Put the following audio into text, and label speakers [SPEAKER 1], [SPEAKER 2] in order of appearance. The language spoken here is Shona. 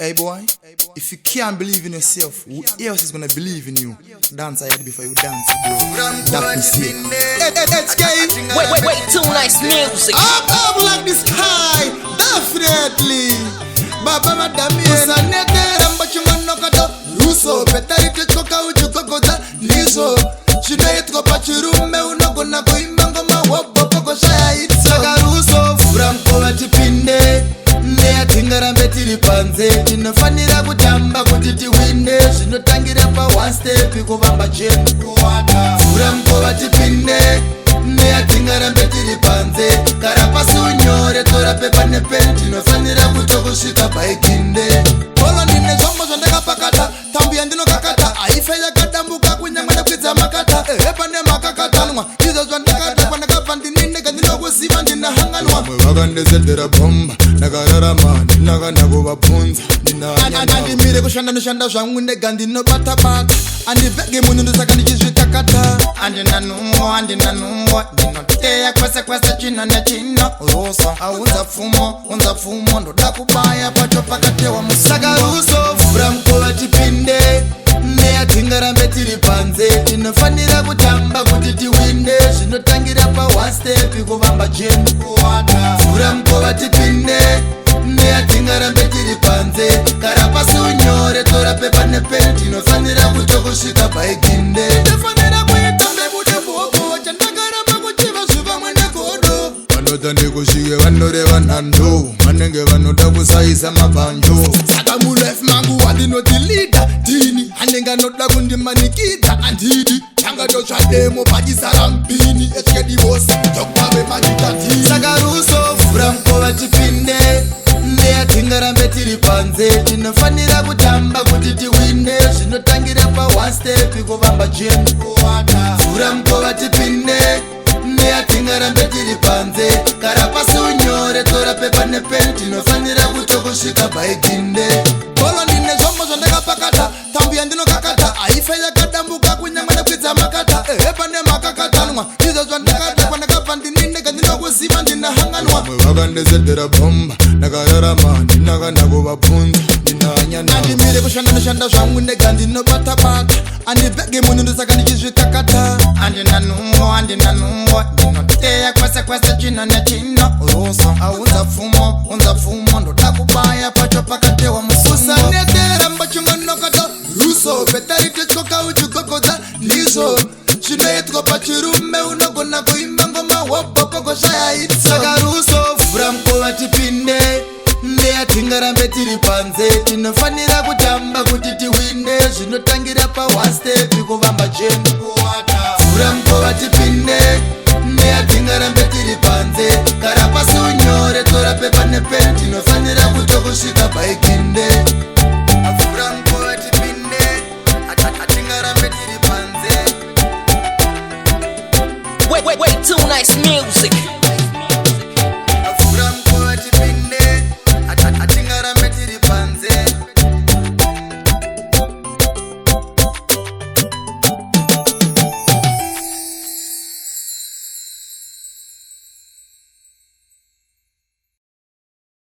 [SPEAKER 1] Hey boy, if you can't believe in yourself, who else is gonna believe in you? Dance ahead before you dance, bro. That is it. HK,
[SPEAKER 2] Wait, wait, wait, too nice music.
[SPEAKER 1] Up, up like the sky, definitely. Baba madami usanetera mbachingonokato ruso petaritechoka uchigogodza ndizvo zvinoitwa pachirume. Unogona kuimba ngoma wobhokokoshaya itsaka. Ruso, vhura mukova tipinde, neyatingarambe tiri panze. Tinofanira kutamba kuti tiwine, zvinotangira pa one step kuvamba chenu. Vhura mukova tipinde, neyatingarambe tiri panze. Gara pasi unyore, tora pepa nepeni, tinofanira kutokusvika paiginde bolo. Ndine zvombo zvandakapakata, tambu yandinokakata haife yakadambuka kunyangwe nekwidza makata. Ehe, pane makakatanwa izvo zvandakata. Kwandakabva ndinindega, ndinokuziva, ndinahanganwa.
[SPEAKER 3] Vamwe vakandizedhera bhomba, ndakararama ndinakana kuvabvunza.
[SPEAKER 1] Andimire kushanda, noshanda zvangu ndega, ndinobatabata, andibvege munhu, ndosaka ndichizvitakata. Andina nungo, andina nungo, ndinoteya kwese kwese, chino nechino. Ruso aunza pfumo, unza pfumo, ndoda kubaya pacho pakatewa musaka. Ruso, vhura mukova tipinde, neyatingarambe tiri panze. Tinofanira kutamba kuti tiwine, zvinotangira pa one step kuvamba chenu. Vhura mukova tipinde, neyatingarambe tiri panze. Gara pasi unyore, tora pepa nepeni, tinofanira kutokusvika paiginde. Tofanira kuita mbebude bhoko, chandakaramba kuchiva zvivamwe negodo.
[SPEAKER 3] Vanota ndikusvike, vanoreva nhando, vanenge vanoda kusaisa mabhanjo.
[SPEAKER 1] Saka mulife mangu wandinoti leader ndini, anenge anoda kundimanikidza andidi. Tangatotsvademo pachisara mpini etyedi vose tokwave machitatini. Saka ruso, vhura mukova tipinde, neyatingarambe tiri panze. Tinofanira kutamba kuti tiwine, zvinotangira pa one step kuvamba chenu. Vhura mukova tipinde, neyatingarambe tiri panze. Gara pasi unyore, tora pepa nepeni, tinofanira kutokusvika paiginde bolo. Ndine zvombo zvandakapakata, tambu yandinokakata haife yakadambuka kunyangwe nekwidza makata. Ehe, pane makakatanwa izvo zvandakata. Kwandakabva ndinindega, ndinokuziva, ndinahanganwa.
[SPEAKER 3] Vamwe vakandizedhera bhomba, ndakararama ndinakana kuvabvunza. Ndinahanya.
[SPEAKER 1] Andimire kushanda, noshanda zvangu ndega, ndinobatabata, andibvege munhu, ndosaka ndichizvitakata. Andina nungo, andina nungo, ndinoteya kwese kwese, chino nechino. Ruso aunza pfumo, unza pfumo, ndoda kubaya pacho pakatewa mususanetera mbachingonokato. Ruso petaritechoka uchigogodza ndizvo zvinoitwa pachirume. Unogona kuimba ngoma wobhokokoshaya itsaka. Ruso, vhura mukova tipinde, neyatingarambe tiri panze. Tinofanira kutamba kuti tiwine, zvinotangira pa one step kuvamba chenu. Vhura mukova tipinde, neyatingarambe tiri panze. Gara pasi unyore, tora pepa nepeni, tinofanira kutokusvika paiginde. Vhura mukova tipinde, atingarambe tiri panze.
[SPEAKER 2] Wait, wait, wait, too nice music.